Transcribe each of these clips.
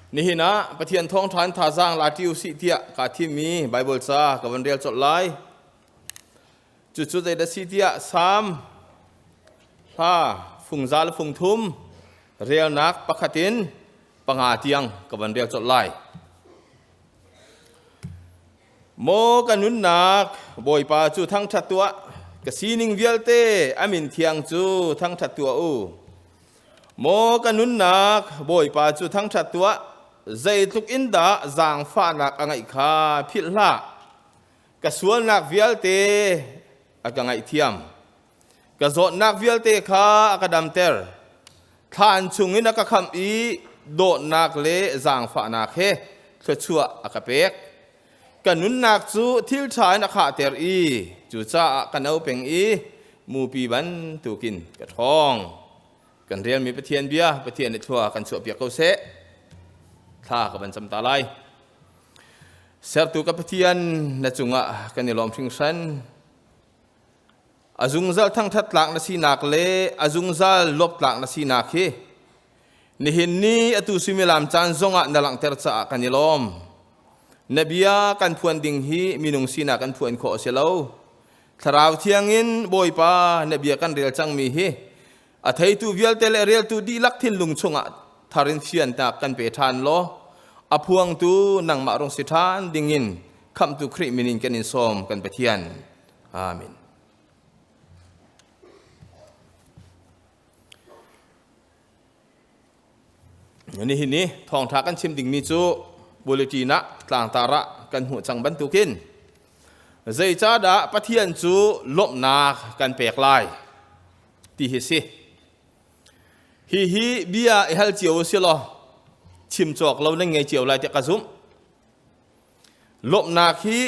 Nihin ah Pathian thawngṭha in thazaang la ṭi usih tiah kaa thimmi Baibal ca ka van rel colh lai. Cucu zeidah si tiah Salm hla fungza le fungthum relnak pakhat in panga tiang ka van rel colh lai. Maw ka nunnak Bawipa cu thangṭhat tuah, ka sining vialte a min thiang cu thangṭhat tuah u. Maw ka nunnak Bawipa cu thangṭhat tuah, zeitluk in dah zaangfahnak a ngeih kha philh hlah. Ka sualnak vialte a ka ngaihthiam. Ka zawtnak vialte kha a ka damter. Thlan chungin a ka khamh i dawtnak le zaangfahnak he thluachuah a ka pek. Ka nunnak cu thil ṭha in a khahter i cucaah ka no peng i mupi bantukin ka ṭhawng. Kan relmi Pathian bia Pathian nih thlua kan chuahpiak ko seh. Thla ka van cam ta lai. Sertu ka Pathian na cungah kan i lawm hringhran. A zungzal thangṭhat tlak na sinak le a zungzal lawp tlak na sinak hi nihin ni atu suimilam caan zongah na langhter caah kan i lawm. Na bia kan phuan ding hi minung sinak kan phuan khawh a si lo. Thlarau Thiang in Bawipa na bia kan rel cangmi hi a theitu vialte le reltu dihlak thinlung chungah thar in fiannak kan pe ṭhan law a phuangtu nangmah rung si ṭhan dingin khamhtu Khrih min in kan in sawm kan Pathian. Amen. Nihin ni thawngṭha kan chim dingmi cu bulletin ah tlangtar ah kan hmuh cang bantukin zeicahdah Pathian cu lawmhnak kan pek lai ti hi si. Hihi bia i hal cio si law chim cawk lo nan ngei cio lai tiah ka zumh. Lawmhnak hi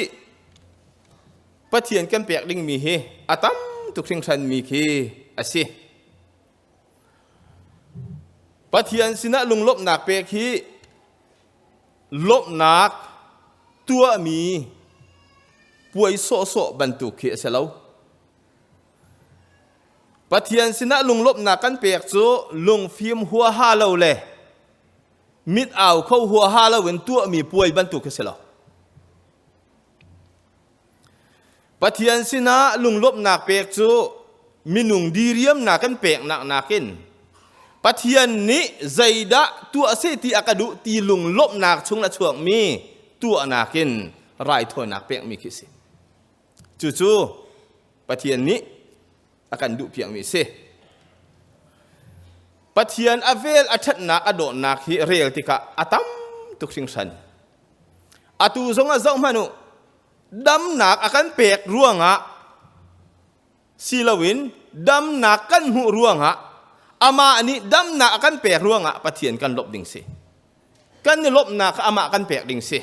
Pathian kan pek dingmi hi a tam tuk hringhranmi khi a si. Pathian sinah lunglawmhnak pek hi lawmhnak tuahmi puai sawhsawh bantuk khi a si lo. Pathian sinah lunglawmhnak kan pek cu lungfim huaha lo le mit au kho huaha lo in tuahmi puai bantuk khi si lo. Pathian sinah lunglawmhnak pek cu minung diriamnak kan peknak nakin Pathian nih zeidah tuah seh ti a ka duh ti lunglawmhnak chung a chuakmi tuahnak in raithawinak pekmi khi si. Cucu Pathian nih a kan duhpiakmi a si. Pathian a vel a ṭhatnak a dawtnak hi rel tikah a tam tuk hringhran. Atu zong ah zoh hmanh u, damnak a kan pek ruangah si loin damnak kan hmuh ruangah amah nih damnak a kan pek ruangah Pathian kan lawmh ding si. Kan i lawmhnak kha amah kan pek ding si.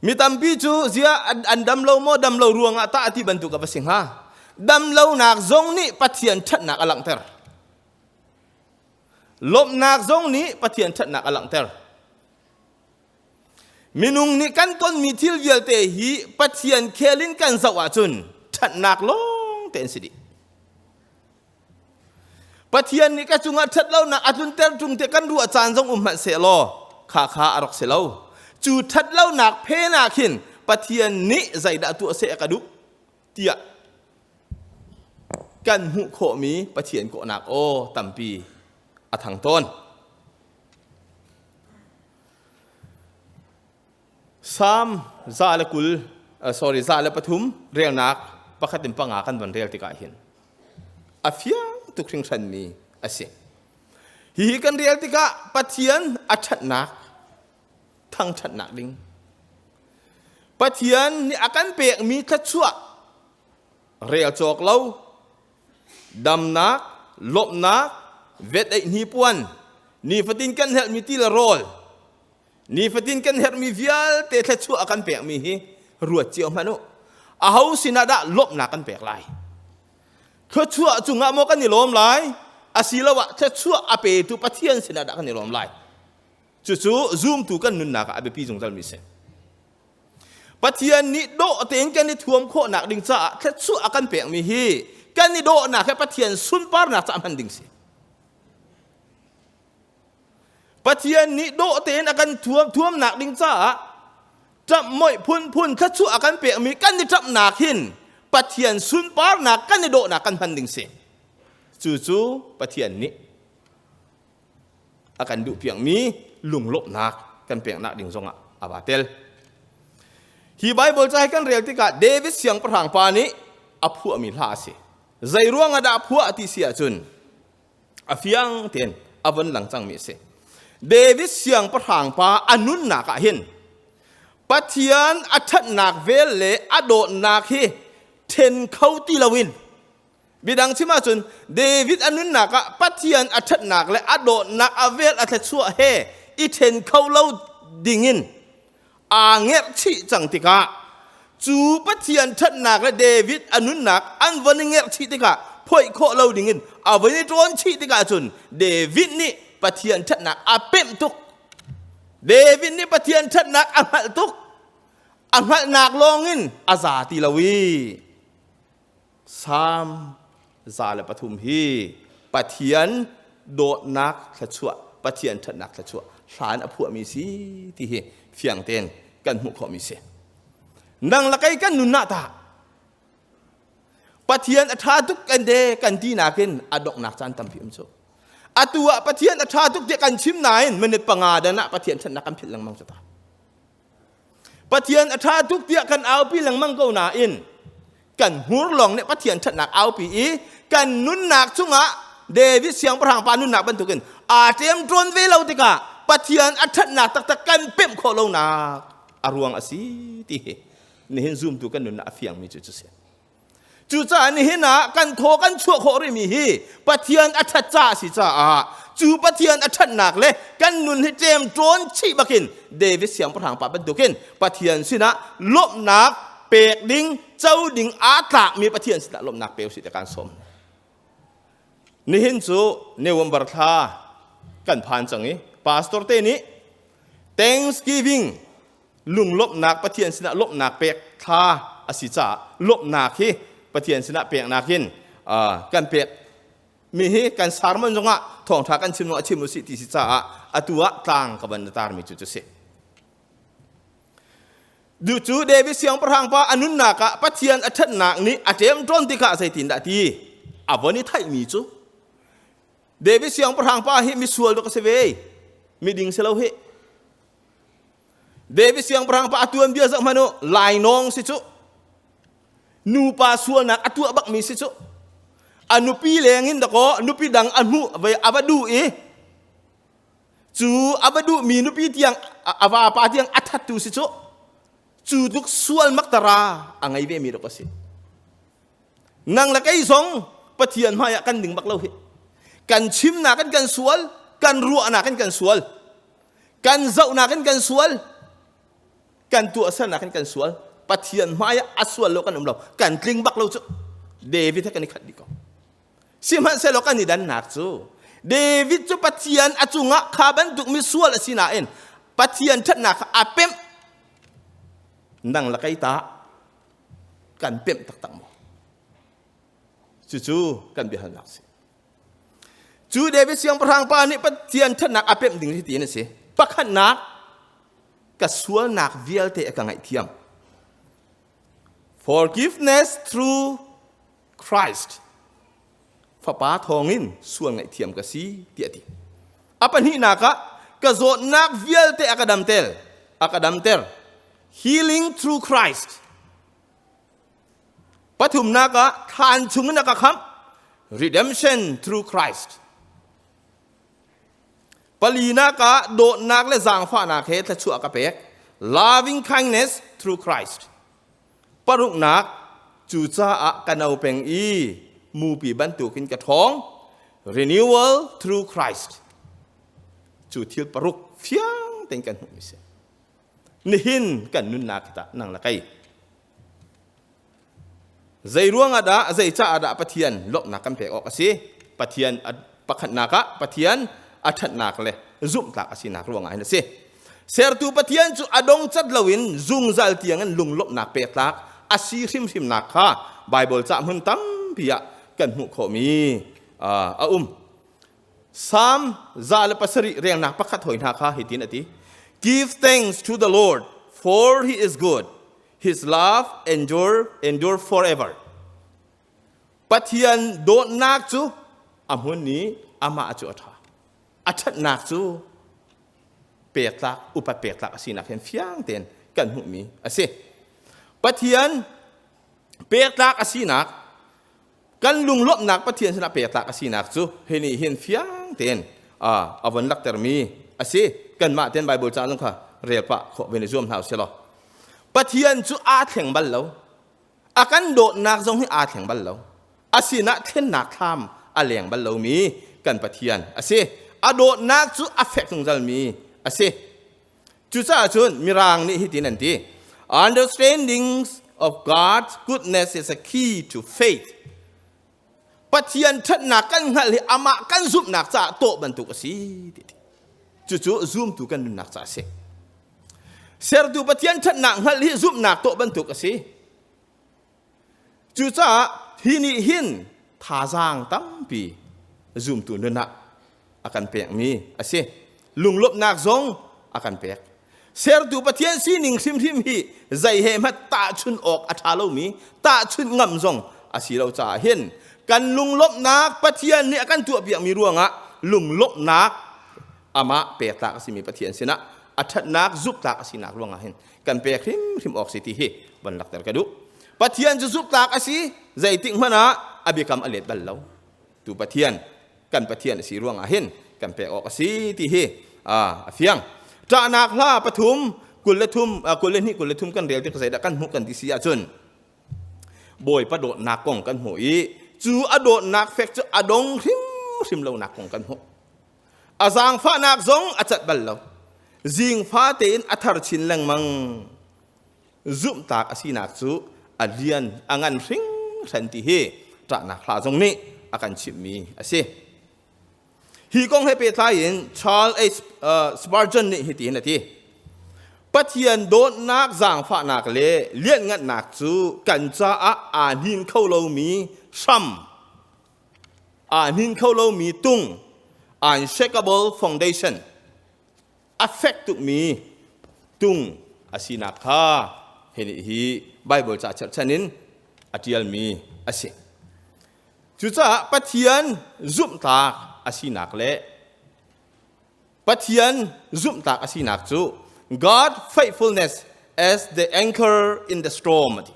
Mi tampi cu zia an dam lo maw dam lo ruangah tah ti bantuk a va si hnga. Dam lonak zong nih Pathian ṭhatnak a langhter. Lawmhnak zong nih Pathian ṭhatnak a langhter. Minung nih kan tonmi thil vialte hi Pathian khel in kan zoh ahcun ṭhatnak lawng te an si dih. Pathian nih ka cungah ṭhatlonak a tlunter ṭung tiah kan ruah caan zong um hmanh sehlaw kha kha a rak si lo. Cu ṭhatlonak phen ah khin Pathian nih zeidah tuah seh a ka duh tiah kan hmuh khawhmi Pathian kawhnak aw tampi a thang tawn. Salm 120 sorry 103 relnak pakhat in panga kan van rel tikah hin a fiang tuk hringhranmi a si. Hihi kan rel tikah Pathian a ṭhatnak, thangṭhatnak ding. Pathian nih a kan pekmi thluachuah rel cawk lo, damnak, lawmhnak, vet-eih hnipuan, nifatin kan herhmi ti le rawl, Nifatin kan herhmi vialte thluachuah a kan pekmi hi ruat cio hmanh u. Aho sinah dah lawmhnak kan pek lai? Thluachuah cungah maw kan i lawm lai? Asiloah thluachuah a petu Pathian sinah dah kan i lawm lai? Cucu zumtu kan nunnak ah a biapi zungzalmi si. Pathian nih dawh tein kan i thuam khawhnak ding caah thluachuah a kan pekmi hi kan i dawhnak he Pathian sunparnak caah hman ding si. Pathian nih dawh tein a kan thuam thuamnak ding caah ṭamh moih phunphun thluachuah a kan pekmi kan i ṭamhnak hin Pathian sunparnak kan i dawhnak kan hman ding si. Cucu Pathian nih a kan duhpiakmi lunglawmhnak kan peknak ding zongah a va tel. Hi Bible ca hi kan rel tikah David siangpahrang pa nih a phuahmi hla a si. Zei ruang ah dah a phuah ti si ahcun a fiang tein a von lang cangmi a si. David siangpahrang pa a nunnak ah hin Pathian a ṭhatnak vel le a dawtnak hi ṭhen kho ti loin Midang chim ahcun David a nunnak ah Pathian a ṭhatnak le a dawtnak a vel a thluachuah he i ṭhen kho lo dingin aa ngerhchih cang tikah cu Pathian ṭhatnak le David a nunnak an von i ngerhchih tikah phoih khawh lo dingin a von i ṭawn chih tikah cun David nih Pathian ṭhatnak a pemh tuk. David nih Pathian ṭhatnak a hngalh tuk. A hngalhnak lawngin a za ti lo i Salm 103 hi Pathian dawtnak thluachuah, Pathian ṭhatnak thluachuah hla in a phuahmi si ti hi fiang tein kan hmuh khawhmi si. Nang le kei kan nun ah tah Pathian a ṭha tuk kan de kan ti nakin a donghnak caan tampi um cu. Atu ah Pathian a ṭha tuk tiah kan chim nain minute panga dan ah Pathian ṭhatnak kan philh lengmang cu ta. Pathian a ṭha tuk tiah kan aupi lengmang ko nain kan hmur lawng nih Pathian ṭhatnak aupi i kan nunnak chungah David siangpahrang pa nunnak bantukin aa ṭemṭawn ve lo tikah Pathian a ṭhatnak taktak kan pemh khawh lonak a ruang a si ti hi nihin zumtu kan nunnak a fiangmi cu cu si. Cucaah nihin ah kan thaw kan chuah khawh rihmi hi Pathian a ṭhat caah a si caah cu Pathian a ṭhatnak le kan nun hi ṭemṭawn chih bakin David siangpahrang pa bantukin Pathian sinah lawmhnak pek ding co ding aa tlakmi Pathian sinah lawmhnak pe usih ti kan sawm. Nihin cu November thla kan phan cang i pastor te nih Thanksgiving lunglawmhnak Pathian sinah lawmhnak pek thla a si caah lawmhnak hi Pathian sinah peknak hin kan pek mi hi kan sermon zongah thawngtha kan chim zongah chim usih ti si caah atu ah tlang ka van tar mi cu cu si. Du cu David siangpahrang pa a nunnak ah Pathian a ṭhatnak nih a ṭemṭawn tikah zeitindah ti a von i theihmi cu David siangpahrang pa hi misual dawk a si ve miding si lo hi David siangpahrang pa a tuan bia zoh hmanh u lainawng si cu nupa sualnak a tuah bakmi si cu a nupi leng in dakaw nupi dang a hmuh ve a va duh i cu a va duhmi nupi tiang a vapa tiang a thattu si cu cu tluk sual maktara a ngei ve mi dok a si Nang le kei zong Pathian hmaiah kan ding bak lo hi. Kan chimnak in kan sual, kan ruahnak in kan sual, kan zohnak in kan sual, kan tuahsernak in kan sual. Pathian hmaiah a sual lo kan um lo. Kan tling bak lo cu. David he kan i khat dih ko. Sihmanhsehlaw kan i dannak cu David cu Pathian a cungah kha bantuk mi sual a si nain Pathian ṭhatnak kha a pemh. Nang le kei ta kan pemh taktak maw? Cucu kan biahalnak si. Cu David siangpahrang pa nih Pathian ṭhatnak a pemh ding hi tiin a si. Pakhatnak, ka sualnak vialte a ka ngaihthiam. Forgiveness through Christ. Fapa thawngin sual ngaihthiam ka si tiah a ti. A pahnihnak ah ka zawtnak vialte a ka damter, a ka damter. Healing through Christ. Pathumnak ah thlan chungin a ka khamh. Redemption through Christ. Palinak ah dawtnak le zaangfahnak he thluachuah a ka pek. Loving kindness through Christ. Paruknak, cucaah ka no peng i mupi bantukin ka ṭhawng. Renewal through Christ. Cu thil paruk fiang tein kan hmuhmi si. Nihin kan nunnak hi tah nang le kei. Zei ruangah dah, zei caah dah Pathian lawmhnak kan pek awk a si? Pathian pakhatnak ah Pathian a ṭhatnak le zumhtlak a sinak ruangah hin a si. Sertu Pathian cu a dong cat loin zungzal tiangin lunglawmhnak pek tlak a si hrimhrimnak kha Baibal ca hmun tampi ah kan hmuh khawhmi a um. Psalm 107 relnak pakhat hoi hna kha hitin a ti. Give thanks to the Lord, for he is good. His love endure forever. Pathian dawtnak cu a hmun i amah cu a ṭha. A ṭhatnak cu pektlak, upat pektlak a sinak hin fiang tein kan hmuhmi a si. Pathian pektlak a sinak, kan lunglawmhnak Pathian sinah pektlak a sinak cu hi nih hin fiang tein a von laktermi a si. Kanmah tein Bible ca zong kha rel pah khawh ve i zuam hna usih law. Pathian cu aa thleng bal lo. A kan dawtnak zong hi aa thleng bal lo. A sinah thlennak thlam a leng bal lomi kan Pathian a si. A dawtnak cu a fek zungzalmi a si. Cucaah cun Mirang nih hitin an ti. Understanding of God's goodness is a key to faith. Pathian ṭhatnak kan hngalh hi amah kan zumhnak caah tawh bantuk a si. Cucu zumtu kan nunnak caah a si. Sertu Pathian ṭhatnak hngalh hi zumhnak tawh bantuk a si. Cucaah hi nih hin thazaang tampi zumtu nun ah a kan pekmi a si. Lunglawmhnak zong a kan pek. Sertu Pathian sining hrimhrim hi zei he hmanh tahchun awk a ṭha lomi, tahchunh ngam zong a si lo caah hin kan lunglawmhnak Pathian nih a kan tuahpiakmi ruangah lunglawmhnak amah pektlak a simi Pathian sinah a ṭhatnak zuktlak a sinak ruangah hin kan pek hrimhrim awk si ti hi van lakter ka duh. Pathian cu zuktlak a si, zeitik hmanh ah a biakam a let bal lo. Tu Pathian kan Pathian a si ruangah hin kan pek awk a si ti hi a fiang. Ṭahnak hla pathum 23 21 23 kan rel tik zeidah kan hmuh kan ti si ahcun Bawipa dawtnak kong kan hmuh i cu a dawtnak fek cu a dong hrimhrim lonak kong kan hmuh. A zaangfahnak zong a cat bal lo. Zingfa tein a thar chin lengmang. Zumhtak a sinak cu a lian a ngan hringhran ti hi ṭahnak hla zong nih a kan chimhmi a si. Hi kong he pehtlai in Charles H. Spurgeon nih hitihin a ti. Pathian dawtnak zaangfahnak le lianhngannak cu kan caah aa hnin kho lomi hram aa hnin kho lomi tung unshakable foundation a fek tukmi tung a sinak kha hi nih hi Bible ca cherhchan in a ṭialmi a si. Cucaah Pathian zumhtlak a sinak le Pathian zumhtlak a sinak cu God faithfulness as the anchor in the storm a ti.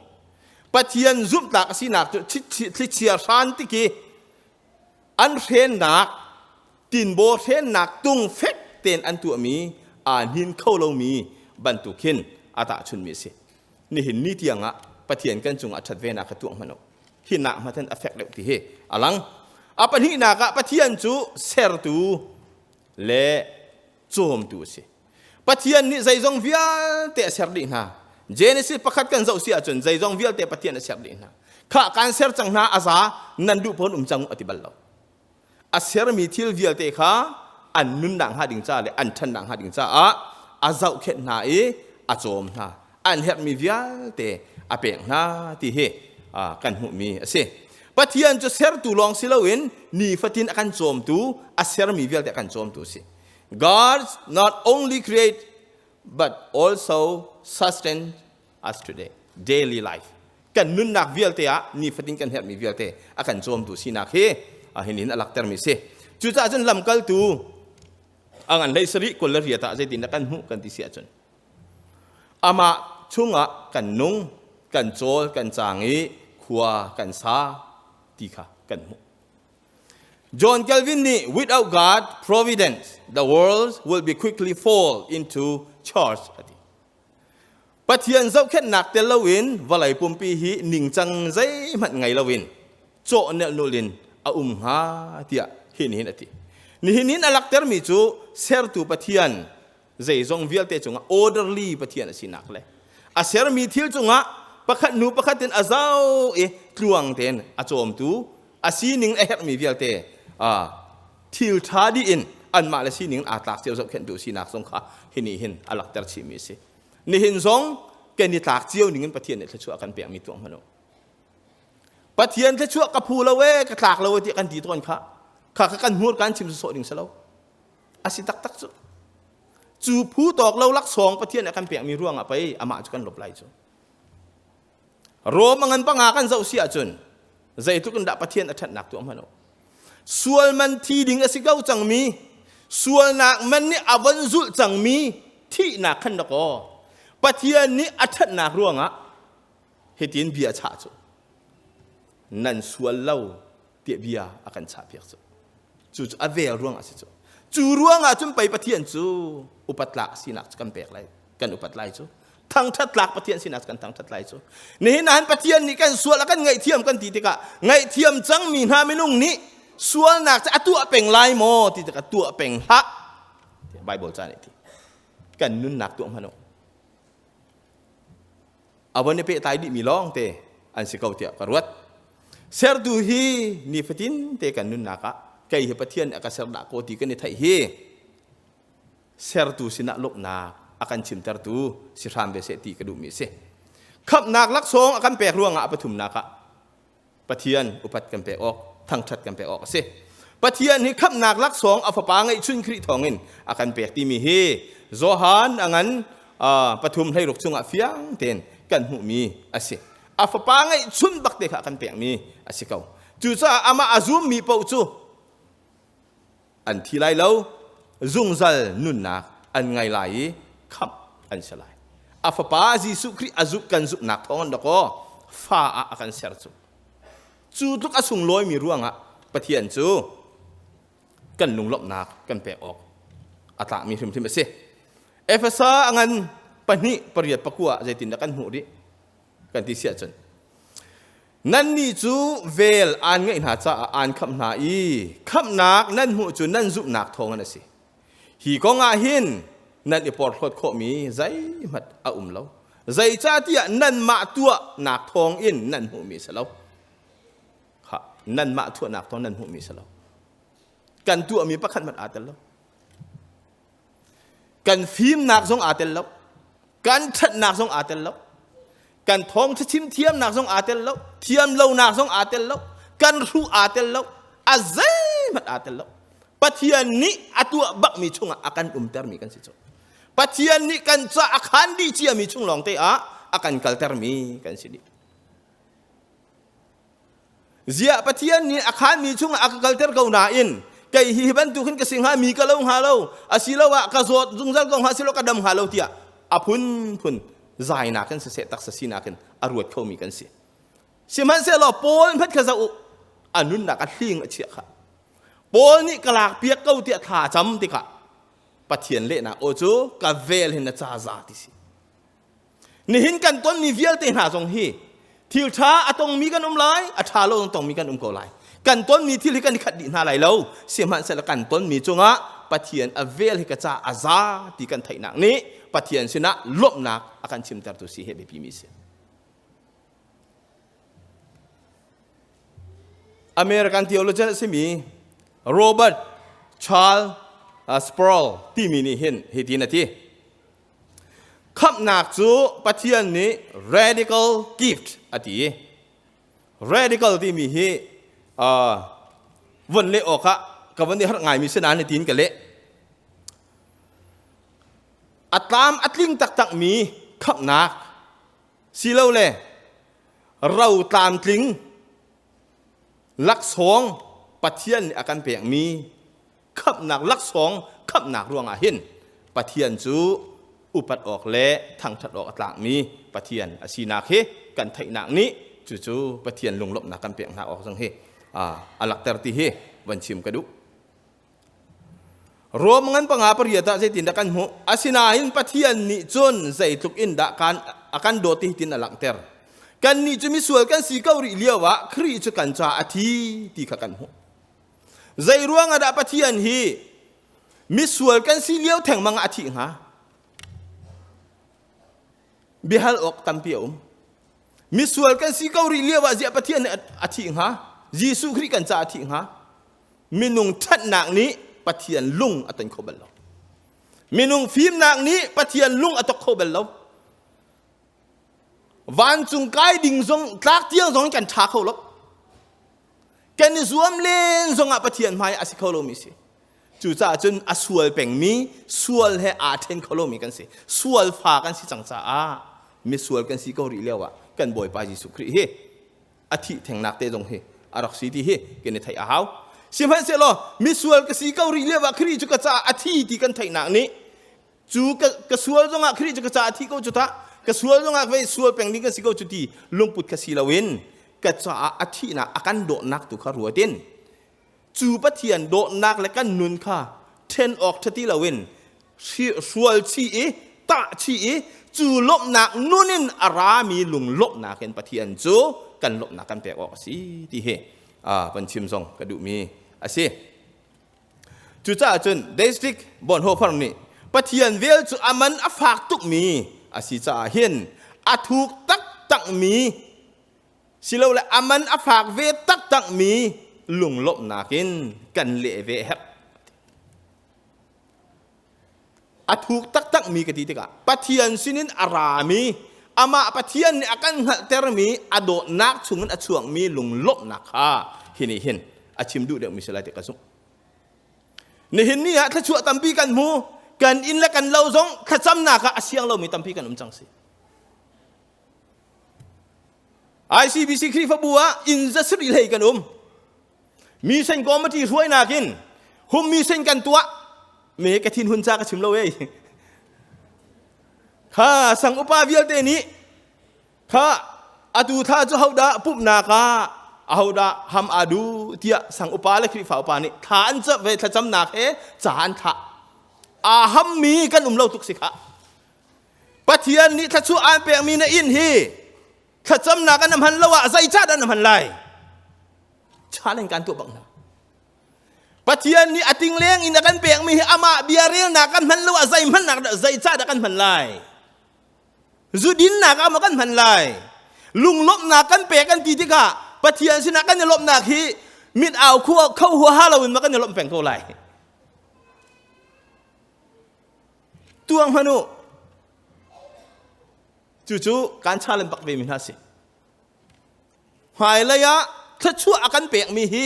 Pathian zumhtlak a sinak cu thlichia hran tiki an hrennak tinbaw hrennak tung fek tein an tuahmi aa hnin kho lomi bantuk hin a tahchunmi a si. Nihin ni tiangah Pathian kan cungah ṭhat venak kha tuah hmanh u. Hi nak hmanh a fek deuh ti hi a lang. A pahnihnak ah Pathian cu sertu le cawmtu a si. Pathian nih zeizong vialte a ser dih hna. Genesis pakhat kan zoh si ahcun zeizong vialte Pathian a ser dih hna. Khah kan ser cang hna a za nan duh pawn um cang a ti bal lo. A sermi thil vialte kha an nunnak hnga ding ca le an ṭhannak hnga ding caah a zohkhenh hna i a cawm hna. An herhmi vialte a pek hna ti hi kan hmuhmi a si. Pathian cu sertu lawng si loin nifatin a kan cawmtu, a sermi vialte a kan cawmtu a si. God not only create but also sustain us today daily life kan nunnak vialte ah nifatin kan herhmi vialte a kan cawmtu sinak hi hinin a laktermi si. Cucaah cun lamkaltu a ngan hlei sarih 28 ah zeitin dah kan hmuh kan ti si ahcun amah chungah kan nung kan cawl kan cang i khua kan sa ti kha kan hmuh. John Calvin nih without God providence the world will be quickly fall into chaos ati. Pathian zohkhenhnak tel loin vawlei pumpi hi ningcang zeihmanh ngei loin cawh nelnul in a um hnga tiah hi nihin a ti. Nihin in a laktermi cu sertu Pathian zeizong vialte cungah orderly Pathian a sinak le a sermi thil cungah pakhat hnu pakhat in a zau i tluang tein a cawmtu a sining a herhmi vialte thil ṭha dih in anmah le sining aa tlak cio zohkhenhtu sinak zong kha hi nih hin a lakter chihmi a si. Nihin zong kan i tlak cio ning in Pathian nih thluachuah a kan pekmi tuah hmanh u. Pathian thluachuah ka phu lo e ka tlak lo e tiah kan ti tawn kha. Kha kha kan hmur kan chim sawh ding si lo. A si taktak cu. Cu phu tawk lo laksawng Pathian a kan pekmi ruangah pei amah cu kan lop lai cu. Rom a ngan panga kan zoh si ahcun zeitluk in dah Pathian a ṭhatnak tuah hmanh u. Sual man thi ding a si ko cangmi, sualnak man nih a von zulh cangmi thihnak khan dakaw Pathian nih a ṭhatnak ruangah hitin bia a chah cu nan sual lo tiah bia a kan chahpiak cu. Cu cu a vel ruangah a si cu. Cu ruangah cun pei Pathian cu upat tlak sinak cu kan pek lai, kan upat lai cu. Thangṭhat tlak Pathian sinak cu kan thangṭhat lai cu. Nihin ah hin Pathian nih kan sual a kan ngaihthiam kan ti tikah ngaihthiam cangmi hna minung nih sualnak cu a tuah peng lai maw ti tikah tuah peng hlah. Bible ca nih ti. Kan nunnak tuah hmanh u. A von i pehtlai dihmi lawng te an si ko tiah ka ruat. Sertu hi nifatin te kan nunnak ah kei hi Pathian nih a ka ser dah ko ti kan i theih hi sertu sinah lawmhnak a kan chimtertu si hram ve seh ti ka duhmi a si. Khamhnak laksawng a kan pek ruangah a pathumnak ah Pathian upat kan pek awk, thangṭhat kan pek awk a si. Pathian hi khamhnak laksawng a fapa ngeihchun Khrih thawngin a kan pek timi hi Johan a ngan pathum hleiruk chungah fiang tein kan hmuhmi a si. A fapa ngeihchun bak te kha a kan pekmi a si ko. Cucaah amah a zummi paoh cu an thi lai lo, zungzal nunnak an ngei lai i khamh an si lai. A fapa Jesuh Khrih a zumh kan zumhnak thawng in dakaw fa ah a kan ser cu. Cu tluk a sunglawimi ruangah Pathian cu kan lunglawmhnak kan pek awk a tlakmi hrimhrim a si. Efesa a ngan pahnih pariat pakua zeitindah kan hmuh rih kan ti siah cun Nannih cu vel aan ngeih hna caah aan khamh hna i khamhnak nan hmuh cu nan zumhnak thawngin a si. Hi kong ah hin nan i porhlawt khawhmi zeihmanh a um lo. Zeicahtiah nanmah tuahnak thawngin nan hmuhmi a si lo. Kha nanmah tuahnak thawng nan hmuhmi a si lo. Kan tuahmi pakhat hmanh aa tel lo. Kan fimnak zong aa tel lo. Kan ṭhatnak zong aa tel lo. Kan thawngṭha chim thiamnak zong aa tel lo. Thiam lonak zong aa tel lo. Kan hruh aa tel lo. A zeihmanh aa tel lo. Pathian nih a tuah bakmi chungah a kan umtermi kan si cu. Pathian nih kan ca a khaan dih ciami chung lawng te ah a kan kaltermi kan si dih. Ziah Pathian nih a khaanmi chungah a ka kalter ko nain kei hi bantuk hin ka si hnga mi ka lo hnga lo asiloah ka zawt zungzal ko hnga silo ka dam hnga lo tiah a phunphun zainak in siseh taksa sinak in a ruat khomi kan si. Sihmanhsehlaw Paul hmanh kha zoh u a nunnak a hling a chiah kha. Paul nih ka lak piak ko tiah thla a cam tikah Pathian lehnak aw cu ka vel hin na ca za ti si. Nihin kan tonmi vialte hna zong hi thil ṭha a tongmi kan um lai, a ṭha lo tongmi kan um ko lai. Kan tonmi thil hi kan i khat dih hna lai lo. Sihmanhsehlaw kan tonmi cungah Pathian a vel hi ka ca a za ti kan theihnak nih Pathian sinah lawmhnak a kan chimtertu si hi a biapimi si. American theologian a simi Robert Charles Sproul timi nih hin hitin a ti. Khamhnak cu Pathian nih radical gift a ti. Radical timi hi von leh awkah ka von i harh ngaimi si nain tiin ka leh. A tlam a tling taktakmi khamhnak silole ro tlamtling laksawng Pathian nih a kan pekmi khamhnak laksawng khamhnak ruangah hin Pathian cu upat awk le thangṭhat awk a tlakmi Pathian a sinak hi kan theihnak nih cucu Pathian lunglawmhnak kan pek hna awk zong hi a lakter ti hi van chim ka duh. Rom ngan panga pariat ah zeitindah kan hmuh? Asinain Pathian nih cun zeitluk in dah kan a kan dawt ti tin a langhter. Kannih cu misual kan si ko rih lio ah Khrih cu kan caah a thi ti kha kan hmuh. Zei ruangah dah Pathian hi misual kan si lio thengmang ah a thih hnga? Biahal awk tampi a um. Misual kan si ko rih lio ah ziah Pathian nih a thih hnga? Jesuh Khrih kan caah a thih hnga? Minung ṭhatnak nih Pathian lung a ton kho bal lo. Minung fimnak nih Pathian lung a tok kho bal lo. Vancung kai ding zong tlak tiang zong kan ṭha kho lo. Kan i zuam len zongah Pathian hmai a si kho lomi si. Cucaah cun a sual pengmi, sual he aa ṭhen kho lomi kan si. Sual fa kan si cang caah misual kan si ko rih lio ah kan Bawipa Jesuh Khrih hi a thih thengnak te zong hi a rak si ti hi kan i theih a hau. Sihmanhsehlaw misual ka si ko rih lio ah Khrih cu ka caah a thi ti kan theihnak nih cu ka sual zongah Khrih cu ka caah a thi ko cu tah ka sual zongah vei sual peng ding kan si ko cu ti lungput kha si loin ka caah a thihnak a kan dawtnak tu kha ruat in cu Pathian dawtnak le kan nun kha ṭhen awk ṭha ti loin hrual chih i tah chih i cu lawmhnak nun in a rami lunglawmhnak in Pathian cu kan lawmhnak kan pek awk a si ti hi van chim zong ka duhmi a si. Cucaah cun Dietrich Bonhoeffer nih Pathian vel cu a man a fak tukmi a si caah hin a thuk taktakmi silole a man a fak ve taktakmi lunglawmhnak in kan leh ve a herh. A thuk taktakmi ka ti tikah Pathian sinin a rami amah Pathian nih a kan hngalhtermi a dawtnak chungin a chuakmi lunglawmhnak kha hi nih hin a chim duh deuhmi si lai ti ka zumh. Nihin ni ah thluachuah tampi kan hmu kan inn le kan lo zong thlacamnak ah a siang lomi tampi kan um cang si. ICBC Khrihfabu ah inn za sarih hlei kan um. Mission committee hruainak in hum mission kan tuah me ka thin hun ca ka chim lo ei kha sang upa vialte nih kha atu thla cu hodah pumhnak ah ahodah ham adu tiah sang upa le Khrihfa upa nih thla an ca ve thlacamnak he ca an thlah aa hammi kan um lo tuk si kha Pathian nih thluachuah aan pekmi na inn hi thlacamnak an hman lo ah zeicah dah na hman lai challenge kan tuah bak hna Pathian nih a tingleng in a kan pekmi hi amah bia relnak kan hman lo ah zeihmannak dah zeicah dah kan hman lai zudinnak ah maw kan hman lai lunglawmhnak kan pek kan ti tikah Pathian sinah kan i lawmhnak hi mit au khua kho huaha loin ma kan i lawmh peng ko lai tuang hmanh u Cucu kan challenge bak ve mi hna si. Hmailei ah thluachuah a kan pekmi hi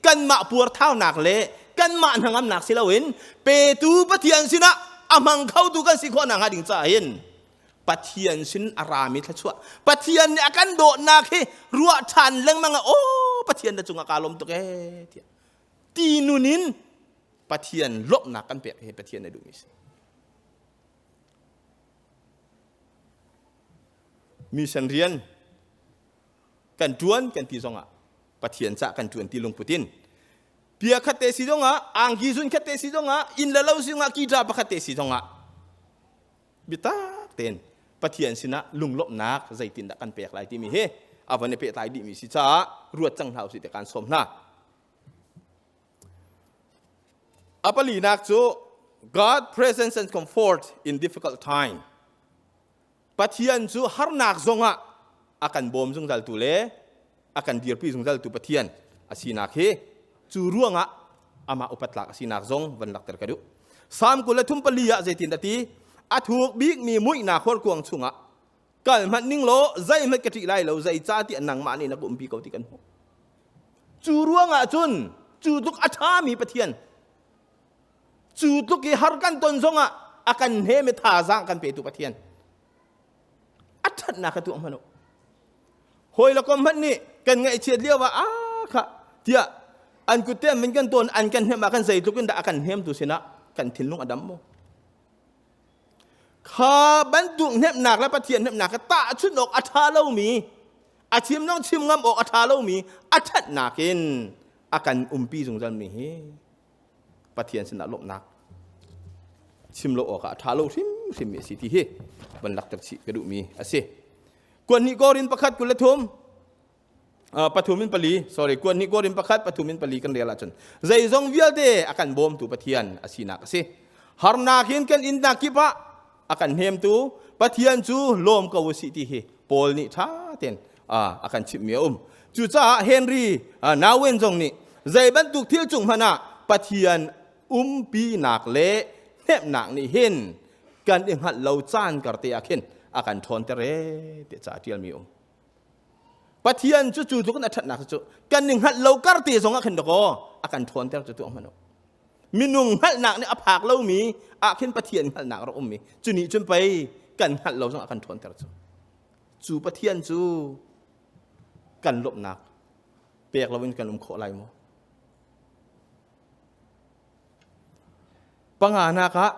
kanmah puarthaunak le kanmah hnangamnak si loin petu Pathian sinah a hmang khotu kan si khawh nakhnga ding caah hin Pathian sin a rami thluachuah Pathian nih a kan dawtnak hi ruah ṭhan lengmang ah aw Pathian na cungah kaa lawm tuk ee tiah ti nun in Pathian lawmhnak kan pek hi Pathian a duhmi si. Mission rian kan ṭuan kan ti zongah Pathian cah kan ṭuan ti lungput in bia khat te si zongah angki zun khat te si zongah inn le lo si zongah kita pakhat te si zongah biatak tein Pathian sinah lunglawmhnak zeitindah kan pek lai timi hi a van i pehtlai dihmi si caah ruat cang hna usih ti kan sawm hna. A palinak cu God presence and comfort in difficult time. Pathian cu harnak zongah a kan bawm zungzaltu le a kan dirpi zungzaltu Pathian a sinak hi cu ruangah amah upat tlak a sinak zong van lakter ka duh. Salm 34 ah zeitin a ti? A thuk bikmi muihnak horkuang chungah kal hmanh ning law zeihmanh ka ṭih lai lo zeicahtiah nangmah nih na ka umpi ko ti kan hmuh. Cu ruangah cun cu tluk a ṭhami Pathian cu tluk i har kan ton zongah a kan hnem i thazaang kan petu Pathian a ṭhatnak kha tuah hmanh u. Hawi le kom hmanh nih kan ngaihchiat lio ah ah kha tiah an kut te an kan tawn an kan hnem ah kan zeitluk in dah a kan hnemtu sinah kan thinlung a dam maw? Kha bantuk hnemhnak le Pathian hnemhnak kha tahchunh awk a ṭha lomi, a chim zong chim ngam awk a ṭha lomi a ṭhatnak in a kan umpi zungzalmi hi Pathian sinah lawmhnak chim lo awkah a ṭha lo hrimhrimmi a si ti hi van lakter chih ka duhmi a si. Kuan hnih Korin pakhat 23 pathum in pali sorry kuan hnih Korin pakhat pathum in pali kan rel ahcun zeizong vialte a kan bawmtu Pathian a sinak a si harnak in kan innak kip ah a kan hnemtu Pathian cu lawm ko u sih ti hi Paul nih ṭha tein a kan chimhmi a um cucaah Henry Nouwen zong nih zei bantuk thil cung hmanh ah Pathian umpinak le hnemhnak nih hin kan i hngalh lo caan karte ah khin a kan ṭhawnter ee tiah ca a ṭialmi um. Pathian cu cu tluk in a ṭhatnak cu kan i hngalh lo kar te zong ah khin dakaw a kan ṭhawnter cu tuah hmanh u. Minung hngalhnak nih a phak lomi ah khin Pathian hngalhnak rak ummi cu nih cun pei kan hngalh lo zong a kan ṭhawnter cu. Cu Pathian cu kan lawmhnak pek loin kan um khawh lai maw? Panganak ah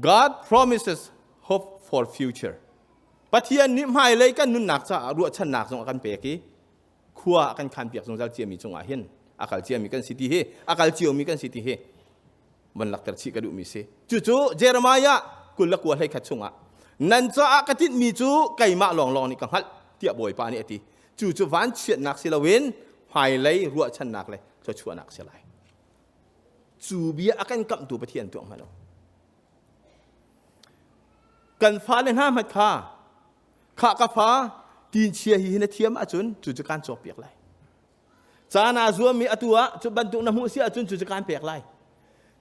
God promises hope for future. Pathian nih hmailei kan nunnak caah ruahchannak zong a kan pek i khua a kan khanpiak zungzal ciami cungah hin a kal ciami kan si ti hi a kal ciomi kan si ti hi van lakter chih ka duhmi si. Cucu Jeremiah 29 hlei khat chungah nan caah ka tinhmi cu keimah lawnglawng nih ka hngalh tiah Bawipa nih a ti. Cucu vanchiatnak si loin hmailei ruahchannak le thluachuahnak si lai. Cu bia a kan kamhtu Pathian tuah hmanh u. Kan fale hna hmat kha khah ka fa tin chia hi na thiam ahcun cu cu kan cawkpiak lai. Ca naa zuammi atu ah cu bantuk na hmuh si ahcun cu cu kan pek lai.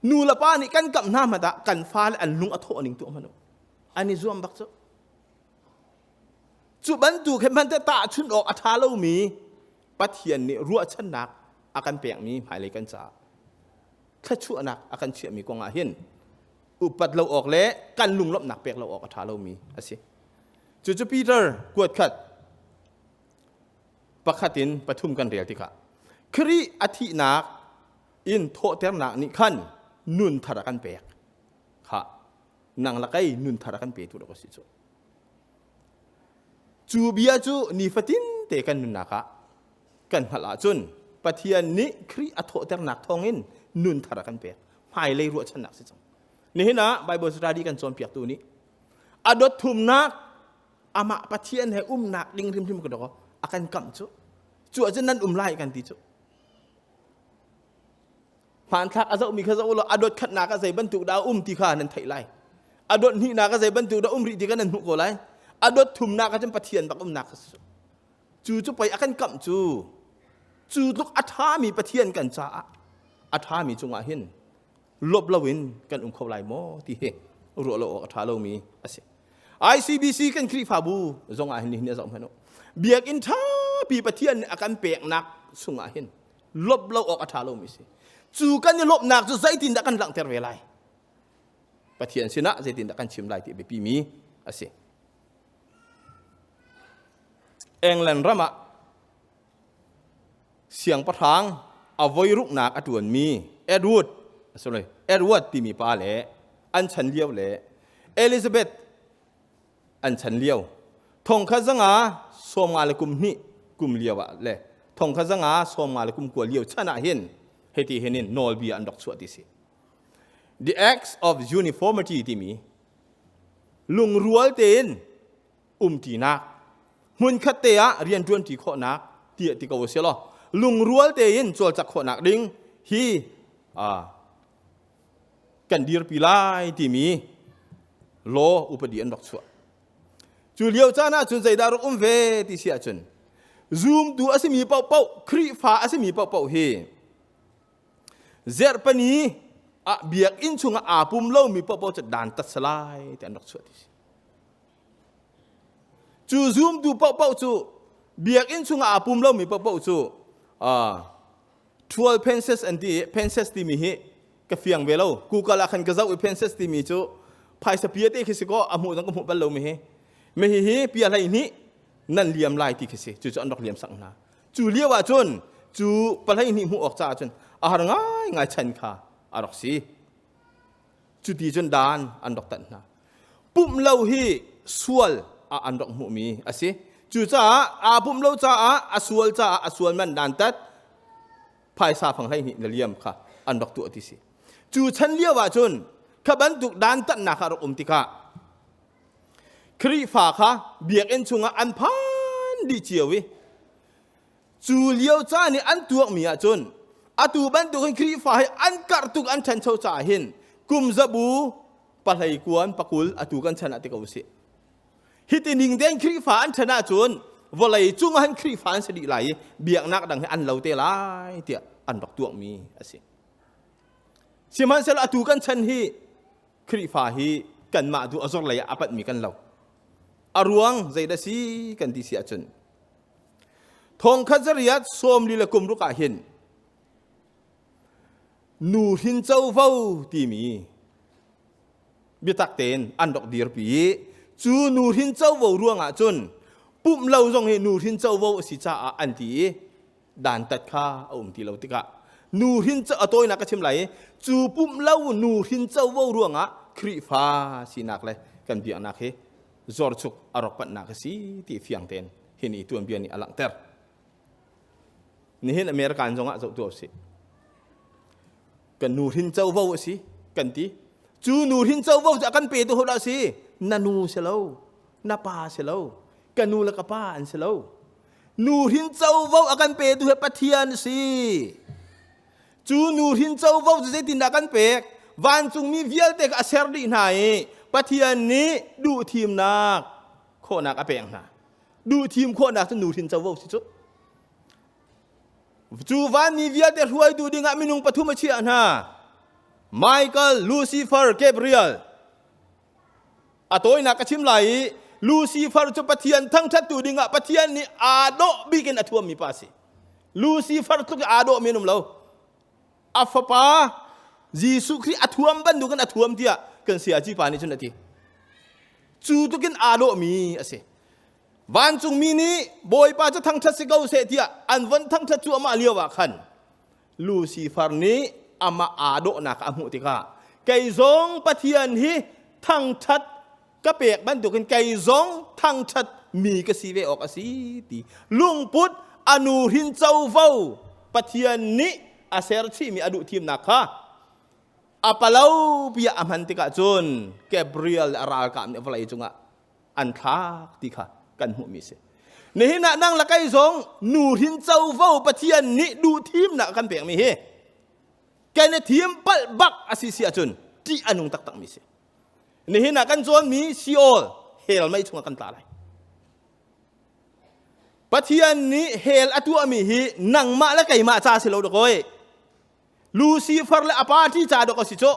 Nu le pa nih kan kamh hna hmat ah kan fale an lung a thawh ning tuah hmanh u. An i zuam bak cu. Cu bantuk he hmanh tahchunh awk a ṭha lomi Pathian nih ruahchannak a kan pekmi hmailei kan caah thluachuahnak a kan chiahmi kong ah hin upat lo awk le kan lunglawmhnak pek lo awk a ṭha lomi a si. Cucu Peter kuat khat pakhat in pathum kan rel tikah Khrih a thihnak in thawhternak nih khan nun thar a kan pek. Kha nang lakei nun thar a kan petu rak a si cu. Cu bia cu nifatin te kan nunnak ah kan hngalh ahcun Pathian nih Khrih a thawhternak thawngin nun thar a kan pek. Hmailei ruahchannak si cang. Nihin ah Bible study kan cawnpiaktu nih a dot thumnak amah Pathian he umnak ding hrimhrim ka dawk a kan kamh cu. Cu ahcun nan um lai kan ti cu. Hmanthlak a zohmi kha zoh u law a dot khatnak ah zei bantuk dah a um ti kha nan theih lai. A dot hnihnak ah zei bantuk dah um rih ti kha nan hmuh ko lai. A dot thumnak ah cun Pathian bak umnak kha si. Cu cu pei a kan kamh cu. Cu tluk a ṭhami Pathian kan caah a ṭhami cungah hin lawp loin kan um kho lai maw ti hi ruah lo awk a ṭha lomi a si. ICBC kan Khrihfabu zong ah hin nihin a zoh hmanh u. Biakinn ṭhapi Pathian nih a kan peknak chungah hin lawmh lo awk a ṭha lomi si. Cu kan i lawmhnak cu zeitindah kan langhter ve lai? Pathian sinah zeitindah kan chim lai ti a biapimi a si. England ram ah siangpahrang a voi ruknak a ṭuanmi Edward sorry Edward timi pa le an chan lio le Elizabeth an chan lio thongkhat zanga sawmnga le kum hnih kum lio ah le thongkhat zanga sawmnga le kum kua lio chan ah hin hiti hin in nawlbia an rak chuah ti si the acts of uniformity timi lungrual tein umṭinak hmunkhat te ah rianṭuanṭi khawhnak tiah ti ko si law lungrual tein cawlcak khawhnak ding hi kan dirpi lai timi law upadi an rak chuah. Cu lio caan ah cun zeidah rak um ve ti si ahcun zumtu a simi paohpaoh Khrihfa a simi paohpaoh hi zerhpani ah biakinn chungah aa pum lomi paohpaoh cu dan tat salai ti an rak chuah ti si. Cu zumtu paohpaoh cu biakinn chungah aa pum lomi paohpaoh cu 12 pences an ti i pences timi hi ka fiang ve lo Google ah khan ka zoh i pences timi cu phaisa pia te khi si kaw a hmuh zong ka hmuh bal lo mi hi mi hi hi pia hlei hnih nan liam lai ti khi si cu cu an rak liam sak hna cu lio ah cun cu pahlei hnih hmuh awk caah cun a har ngai ngai chan kha a rak si Cuti cun dan an rak tanh hna. Pumh lo hi sual ah an rak hmuhmi a si. Cucaah aa pumh lo caah a sual caah a sual man dantat phaisa fang 12 na liam kha an rak tuah ti si. Cu chan lio ah cun kha bantuk dantatnak kha a rak um tikah Khrihfa kha biakinn chungah an phan dih cio i Cu lio caan i an tuakmi ahcun atu bantukin Khrihfa hi an karh tuk an ṭhancho caah hin kum zabu pahlei kuan pakul atu kan chan ah ti ko usih. Hiti ning tein Khrihfa an ṭhan ahcun vawlei cung ah hin Khrihfa an si dih lai i biaknak dang hi an lo te lai tiah an rak tuakmi a si. Sihmanhsehlaw atu kan chan hi Khrihfa hi kanmah tu a zor lei ah a panhmi kan lo. A ruang zeidah si kan ti si ahcun thongkhat zariat 40 le kum ruk ah hin nu hrin covo timi biatak tein an rak dirpi i cu nu hrin covo ruangah cun pumh lo zong hi nu hrin covo a si caah an ti i dantat kha a um ti lo tikah nu hrin a tawinak ka chim lai i cu pumh lo nu hrin covo ruangah Khrihfa sinak le kan biaknak hi zorchuk a rak panhnak a si ti fiang tein hi ni tuanbia nih a langhter. Nihin American zongah zoh tuah usih. Kan nu hrin covo a si kan ti. Cu nu hrin covo cu a kan petu ho dah si? Na nu si lo, na pa si lo, ka nu le ka pa an si lo. Nu hrin covo a kan petu hi Pathian si. Cu nu hrin covo cu zeitindah kan pek? Vancungmi vialte kha a ser dih hna i Pathian nih duhthimnak khawhnak a pek hna. Duhthim khawhnak cu nu hrin covo si cu. Cu vanmi vialte hruaitu dingah minung pathum a chiah hna. Michael, Lucifer, Gabriel. A tawinak ka chim lai i Lucifer cu Pathian thangṭhattu dingah Pathian nih aa dawh bik in a thuammi pa a si. Lucifer tluk i aa dawhmi an um lo. A fapa Jesuh Khrih a thuam bantukin a thuam tiah kan sayaci pa nih cun a ti. Cu tlukin aa dawhmi a si. Vancungmi nih Bawipa cu thangṭhat si ko seh tiah an von thangṭhat cuahmah lio ah khan Lucifer nih amah aa dawhnak a hmuh tikah kei zong Pathian hi thangṭhat ka pek bantukin kei zong thangṭhat mi ka si ve awk a si ti lungput a nu hrin covo Pathian nih a ser chihmi a duh thimnak kha a palo bia a hman tikah cun Gabriel le a ralkap nih vawlei cungah an thlak ti kha kan hmuhmi si. Nihin ah nang le kei zong nu hrin covo Pathian nih duh thimnak kan pekmi hi kan i thim palh bak a si si ahcun ṭih a nung taktakmi si. Nihin ah kan cawnmi Sheol hell mei chungah kan tla lai. Pathian nih hell a tuahmi hi nangmah le keimah ca si lo dakawi. Lucifer le a party ca dok a si cu.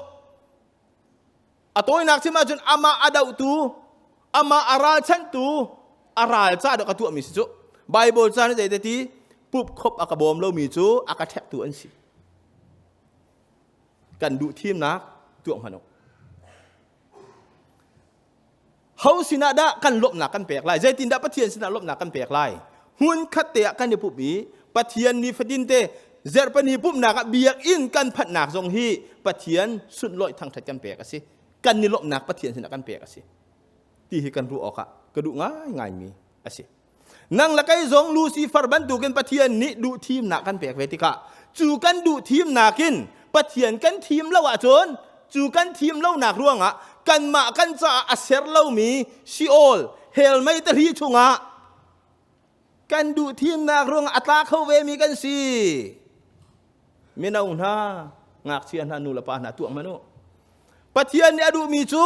A tawinak chim ahcun amah a dohtu, amah a ralchanhtu, a ral ca dok a tuahmi si cu. Bible ca nih zei ti pup khop a ka bawm lomi cu a ka ṭhektu an si. Kan duh thimnak tuah hmanh u. Ho sinah dah kan lawmhnak kan pek lai? Zeitindah Pathian sinah lawmhnak kan pek lai? Hmun khat te ah kan i pumh i Pathian nifatin te zarhpini pumhnak ah biakinn kan phanhnak zong hi Pathian sunlawih thangṭhat kan pek a si. Kan i lawmhnak Pathian sinah kan pek a si. Ti hi kan ruah awkah ka duh ngaingaimi a si. Nang le kei zong Lucifer bantukin Pathian nih duh thimnak kan pek ve tikah cu kan duh thimnak in Pathian kan thim lo ahcun cu kan thim lonak ruangah kanmah kan caah a ser lomi Sheol hell mei tali chungah kan duh thimnak ruangah a tla kho vemi kan si. Mino hna, ngakchia hna, nu le pa hna tuah hmanh u. Pathian nih a duhmi cu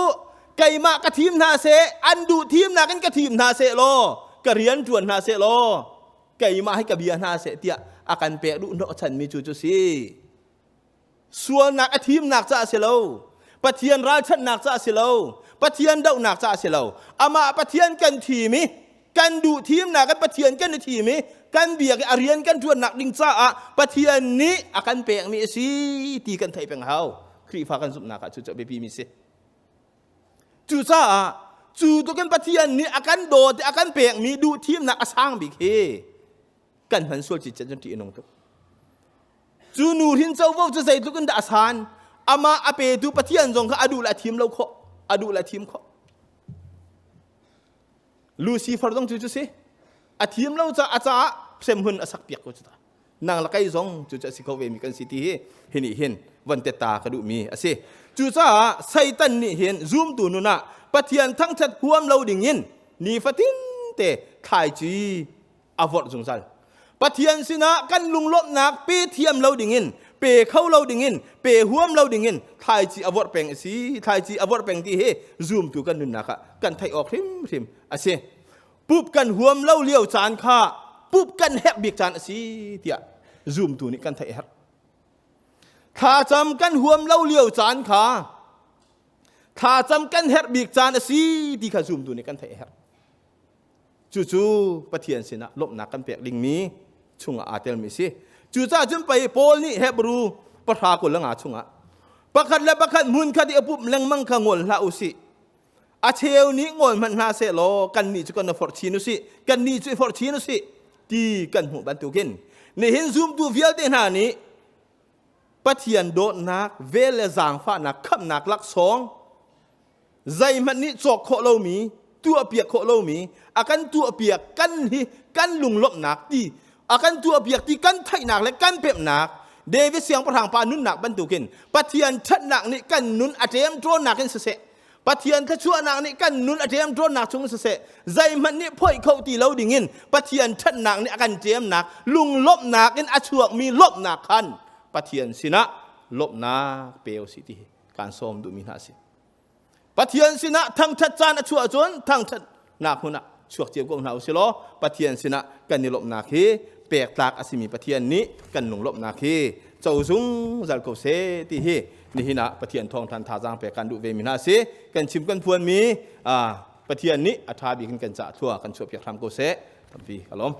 keimah ka thim hna seh, an duh thimnak in ka thim hna seh law, ka rian ṭuan hna seh law, keimah hi ka bia hna seh tiah a kan pek duh hnawhchanmi cu cu si. Sualnak a thimnak caah si lo, Pathian ralchanhnak caah si lo, Pathian dohnak caah si lo. Amah Pathian kan thim i kan duh thimnak in Pathian kan i thim i kan biak i a rian kan ṭuannak ding caah Pathian nih a kan pekmi a si ti kan theih peng hau. Khrihfa kan zumhnak ah cucu a biapimi si. Cucaah cu tukin Pathian nih a kan dawt i a kan pekmi duh thimnak a sang bik hi kan hman sual cicet cun ṭih a nung tuk. Cu nu hrin covo cu zeitluk in dah a san? Amah a petu Pathian zong kha a duh le a thim lo khawh, a duh le a thim khawh. Lucifer zong cu cu si. A thim lo ca a caah hremhmun a sak piak ko cu ta. Nang le kei zong cu cu a si kho ve mi kan si ti hi hi nih hin von te ta ka duh mi a si. Cucaah Satan nih hin zumtu nun ah Pathian thangṭhat huam lo ding in nifatin te thlaici a vorh zungzal. Pathian sinah kan lunglawmhnak pe thiam lo dingin, pe kho lo dingin, pe huam lo dingin thlaici a vorh peng a si. Thlaici a vorh peng ti hi zumtu kan nunnak ah kan theih awk hrimhrim a si. Pup kan huam lo lio caan kha pup kan herh bik caan a si tiah zumtu nih kan theih a herh. Thlacam kan huam lo lio caan kha thlacam kan herh bik caan a si ti kha zumtu nih kan theih a herh. Cucu Pathian sinah lawmhnak kan pek dingmi chungah aa telmi si. Cucaah cun pei Paul nih Hebru 10:25 chungah pakhat le pakhat hmun khat i a pumh lengmang kha ngol hlah u sih. A cheu nih ngol hmanh hna seh law kannih cu kan i forh chin u sih, kannih cu i forh chin u sih ti kan hmuh bantukin nihin zumtu vialte hna nih Pathian dawtnak, vel le zaangfahnak, khamhnak laksawng zeihmanh nih cawk khawh lomi, tuahpiak khawh lomi, a kan tuahpiak kan hi kan lunglawmhnak ti, a kan tuahpiak ti kan theihnak le kan pemhnak David siangpahrang pa nunnak bantukin Pathian ṭhatnak nih kan nun a ṭemṭawnnak in siseh, Pathian thluachuahnak nih kan nun a ṭemṭawnnak chung siseh, zeihmanh nih phoih kho ti lo dingin Pathian ṭhatnak nih a kan ṭemnak lunglawmhnak in a chuakmi lawmhnak khan Pathian sinah lawmhnak pe u sih ti hi kaan sawm duhmi hna a si. Pathian sinah thangṭhat caan a chuah cun thangṭhatnak hmun ah chuak cio ko hna u sih law Pathian sinah kan i lawmhnak hi pek tlak a simi Pathian nih kan lunglawmhnak hi co zungzal ko seh ti hi nihin ah Pathian thawngthan thazaang pek kan duh ve mi hna si. Kan chim kan phuan mi Pathian nih a ṭha bik in kan cah thlua kan chuahpiak hram ko seh. Tampi ka lawm.